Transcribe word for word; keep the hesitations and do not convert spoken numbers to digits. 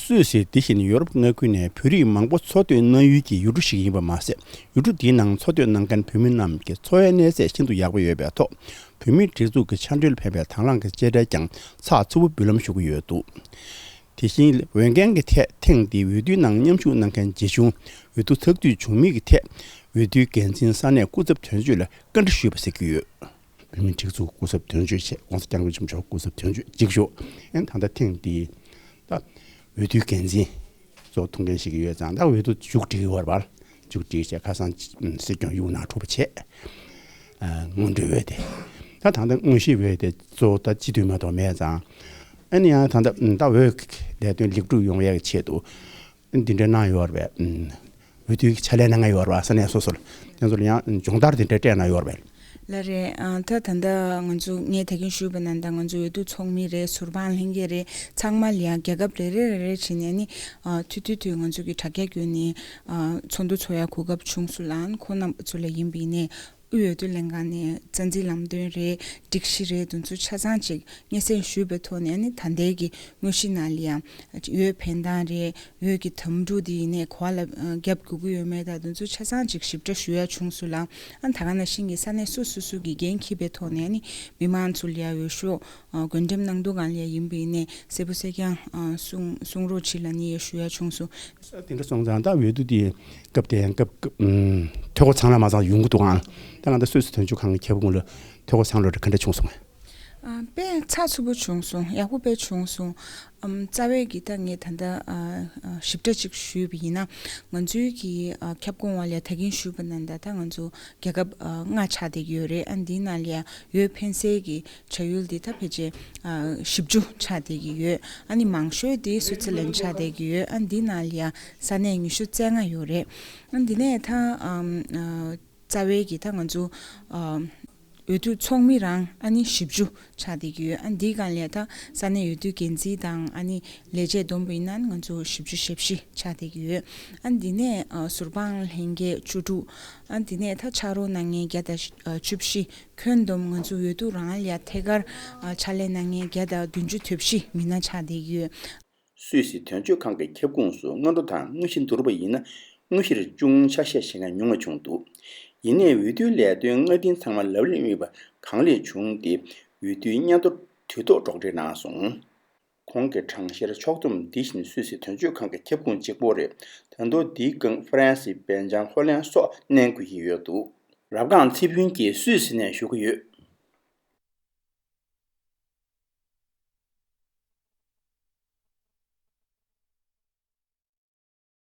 སུད་སི་འདི་བཞིན་ཡོ་རོབ་མངའ་ཁུལ་ནས་བོད་རིགས་མང་པོ་འཚོ་སྡོད་གནང་ཡུལ་གྱི་ཡུལ་གྲུ་ཞིག་ཡིན་པ་མ་ཟད། ཡུལ་གྲུ་འདིའི་ནང་འཚོ་སྡོད་གནང་མཁན་བོད་མི་རྣམས་ཀྱི་འཚོ་བའི་གནས་ཚད་ཤིན་ཏུ་ཡག་པོ་ཡོད་པའི་ཐོག་བོད་མིའི་སྒྲིག་འཛུགས་ཀྱི་ཕྱག་འབྲེལ་ཕན་པའི་དང་བླངས་ཀྱི་དཔྱ་ཁྲལ་ཀྱང་ཚགས་ཚུད་པོ་འབུལ་ལམ་ཞུ་གི་ཡོད་འདུག་དེ་བཞིན་འོས་འགན་གྱི་ཐད་ཐེངས་འདིའི་འོས་བསྡུའི་ནང་མཉམ་ཞུགས་གནང་མཁན་ཇི་བྱུང་འོས་བསྡུ་ཚགས་དུས་བྱུང་མིན་གྱི་ཐད་འོས་བསྡུའི་འགན་འཛིན་ས་གནས་སྐུ་ཚབ་དོན་གཅོད་ལ་བཀའ་འདྲི་ཞུས་པ་གཟིགས་ཀྱི་ཡོད། བོད་མིའི་སྒྲིག་འཛུགས་སྐུ་ཚབ་དོན་གཅོད་བྱས། ྋགོང་ས་ྋསྐྱབས་མགོན་ཆེན་པོ་མཆོག་སྐུ་ཚབ་དོན་གཅོད་གཅིག་ཞུ། ཨན་ད་ལྟ་ཐེངས་འདིའི་ད་འོས་བསྡུའི་འགན་འཛིན་གཙོ་བོ་ཐུགས་འགན་བཞེས་ཀྱི་ཡོད་ཙང་། ད་འོས་བསྡུ་མཇུག་སྒྲིལ་གྱི་ཡོད་རེད་པ། མཇུག་སྒྲིལ་བྱས་ཁ་སང་སྲིད་སྐྱོང་ཡུལ་ནང་གྲུབ་པ་བྱས། ཨ་སྔོན་འགྲོའི་འོས་དེ། ད་ད་ལྟ་དངོས་གཞིའི་འོས་དེ་གཙོ་བོ་ད་སྤྱི་འཐུས་མ་གཏོགས་མེད་ཙང་། ཨ་ནི་ཡང་ད་ལྟ་ད་འོས་ལས་དོན་ལེགས་གྲུབ་ཡོང་ཡག་གི་ཆེད་དུ་འདི་འདྲ་གནང་ཡོད་རེད་པས། འོས་བསྡུའི་ཕྱག་ལས་གནང་མཁན་ཡོད་རེད་པ། ས་གནས་སོ་སོར་དེ་ཚོ་ལ་ཡང་སྦྱོང་བརྡར་དེ་འདྲ་སྤྲད་གནང་ཡོད་རེད་པས། ལགས་རེད། ཨ་ད་ད་ལྟ་ང་ཚོ་ངས་ད་གིན་ཞུས་པ་ནང་ལྟར་ང་ཚོ་འོས་བསྡུ་ཚོགས་མི་རེད། ཟུར་དཔང་ལྷན་རྒྱས་རེད། ཚང་མ་ལ་ཡང་རྒྱལ་ཁབ་རེ་རེ་རེ་རེ་བྱས་ནས་ནི་ཨ་ཐུང་ཐུང་ཐུང་ང་ཚོ་གི་དྲ་རྒྱ་བརྒྱུད་ནས་ཨ་ཚོགས་འདུ་ཚོགས་ཡ་གོ་སྐབས་བྱུང་སོང་ལགས། ཁོང་རྣམ་པ་ཚོ་ལ་ཡིན་པ་ཡིན་ནའི་དབུས་འོས་བསྡུ་ལྷན་ཁང་ནས་རྩ་འཛིན་ལམ་སྟོན་རེད། སྒྲིག་གཞི་རེད། དེ་ཚོ་ཆ་ཚང་ཅིག་སྙན་སེང་ཞུས་པའི་ཐོག་ནས་ནི་ད་ལྟའི་གི་དངོས་གཞི་ནང་ལ་ཡང་འོས་འཕེན་སྟངས་རེད། འོས་ཀྱི་དམ་ཕྲུག་དེ་ཡིན་ནའི་ག་པར་ལ་ཨ་རྒྱབ་དགོས་ཀྱི་ཡོད་མེད་དང་དེ་ཚོ་ཆ་ཚང་ཅིག་ཞིབ་ཕྲ་ཞུ་ཡ་བྱུང་སོང་ལགས། ཨ་ད་ག་ནང་བཞིན་གྱི་ས་གནས་སོ་སོ་སོ་གི་འགན་འཁྱེར་བའི་ཐོག་ནས་ནི་མི་མང་ཚོ་ལ་ཡ་འོས་ཤོག་ཨ་བགོ་འགྲེམས་གནང་དུས་སྒང་ལ་ཡ་ཡིན་པ་ཡིན་ནའི་གསལ་པོ་གསལ་རྐྱང་ཨ་གསུང་གསུང་རོགས་བྱེད་ལབ་ནས་ཡ་ཞུ་ཡ་བྱུང་སོང་། དེ་འདྲ་སོང་ཙང་ད་འོས་བསྡུ་དེ་སྐབས་དེ་ཡང་སྐབས་སྐབས་ཨུམ་འཐུས་སྒོ་ཚང་ལ་མ་ཚང་ཡོང་གི་འདུག་ཨང་། ད་ང་ད་སུད་སི་དོན་གཅོད་ཁང་གི་ཁྱབ་ཁོངས་ལ་འཐུས་སྒོ་ཚང་ལོ་རེ་ག་འདྲ་བྱུང་སོང་། ཨ་དཔེ་ཚགས་ཚུད་པོ་བྱུང་སོང་། ཡག་པོ་དཔེ་བྱུང་སོང་། ཨམ་རྩ་བའི་གི་ད་ངས་ད་ལྟ་ཨ་ཨ་ཞིབ་ཕྲ་ཅིག་ཞུས་པ་ཡིན་ན། ང་ཚོའི་གི་ཨ་ཁྱབ་ཁོངས་བ་ལ་ད་གིན་ཞུས་པ་ནང་ད་ད་ང་ཚོ་རྒྱལ་ཁབ་ཨ་ལྔ་ཆགས་བསྡད་ཀྱི་ཡོད་རེད། ཨ་འདིའི་ནང་ལ་ཡ་འོས་འཕེན་སའི་གི་བྱ་ཡུལ་འདི་ད་ཕལ་ཆེར་ཨ་བཞི་བཅུ་ཆགས་བསྡད་ཀྱི་ཡོད། ཨ་ནི་མང་ཤོས་དེ་སུའི་ཙི་ལན་ཆགས་བསྡད་ཀྱི་ཡོད། ཨ་འདིའི་ནང་ལ་ཡ་ས་གནས་ཉི་ཤུ་རྩ་ལྔ་ཡོད་རེད། ཨ་འདི་ནས་ད་ཨམ་ཨ་རྩ་བའི་གི་ད་ང་ཚོ་ཨ་འོས་བསྡུ་ཚོགས་མི་རང་ཨ་ནི་བཞི་བཅུ་ཆགས་བསྡད་ཀྱི་ཡོད། ཨ་འདིའི་སྒང་ལ་ད་ས་གནས་འོས་བསྡུ་འགན་འཛིན་དང་ཨ་ནི་ལས་བྱེད་བསྡོམས་པ་ཡིན་ན་ང་ཚོ་བཞི་བཅུ་ཞེ་བཞི་ཆགས་བསྡད་ཀྱི་ཡོད། ཨ་འདི་ནས་ཨ་ཟུར་དཔང་ལྷན་རྒྱས་བཅུ་དྲུག་ཨ་འདི་ནས་ད་ཕྱག་རོགས་གནང་མཁན་བརྒྱ་དང་བཅུ་བཞི། ཁྱོན་བསྡོམས་ང་ཚོ་འོས་བསྡུ་རང་ལ་ཡ་ཐད་ཀར་ཨ་ཕྱག་ལས་གནང་མཁན་བརྒྱ་དང་བདུན་ཅུ་དོན་བཞི་མི་སྣ་ཆགས་བསྡད་ཀྱི་ཡོད། སུད་སི་དོན་གཅོད་ཁང་གི་ཁྱབ་ཁོངས་སུ་སྔ་དྲོ་དང་དངོས་གཞི་བསྡུར་བ་ཡིན་ན་དངོས་གཞིར་ཅུང་ཆ་ཤས་ཤིག་ལས་ཉུང་བ་བྱུང་འདུག་ཡིན་ནའི་འོས་བསྡུའི་ལས་དོན་སྔ་རྟིང་ཚང་མ་ལབ་གླེང་ཡོད་པ་གང་ལེགས་བྱུང་སྟེ། འོས་བསྡུའི་སྙན་ཐོ་དུས་ཐོག་སྒྲོག་འགྲེལ་གནང་སོང་། གོང་གི་གྲངས་བཤེར་ཕྱོགས་བསྡོམས་འདི་བཞིན་སུད་སི་དོན་གཅོད་ཁང་གི་ཁྱབ་ཁོངས་གཅིག་པོ་རེད། ད་དུང་འདིའི་སྒང་ཧྥ་རན་སི། སྦེལ་ཇམ། ཧོ་ལན་སོགས་བསྣན་དགོས་ཀྱི་ཡོད་འདུག་རབ་སྒང་ཚེ་ཕུན་གྱིས་སུད་སི་ནས་ཞུ་གི་ཡོད།